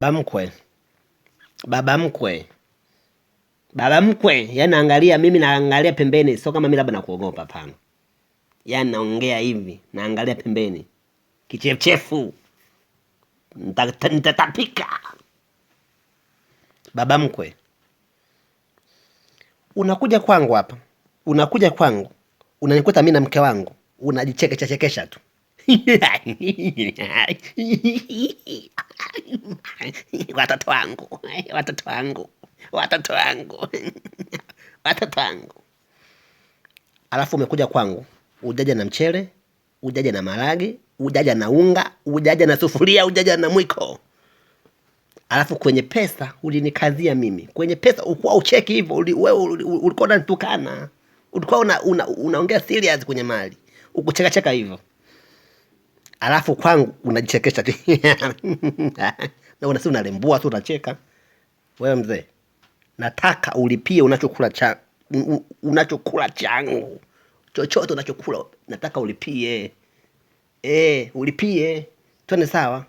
Baba mkwe, baba mkwe, baba mkwe. Yani naangalia mimi, naangalia pembeni, sio kama mimi labda nakuogopa, hapana. Yani naongea hivi, naangalia pembeni, kichefuchefu, nitatapika. Baba mkwe, unakuja kwangu hapa, unakuja kwangu, unanikuta mimi na mke wangu, unajichekesha chekesha tu watoto wangu, watoto wangu, watoto wangu, watoto wangu. Alafu umekuja kwangu, ujaja na mchele, ujaja na marage, ujaja na unga, ujaja na sufuria, ujaja na mwiko. Alafu kwenye pesa ulinikazia mimi, kwenye pesa ukuwa ucheki hivyo, wewe ulikuwa unanitukana, ulikuwa unaongea serious kwenye mali, ukuchekacheka hivyo alafu kwangu unajichekesha tu na unasi unalembua tu unacheka. Wewe mzee, nataka ulipie unachokula cha unachokula changu, chochote unachokula nataka ulipie. E, ulipie, twende sawa.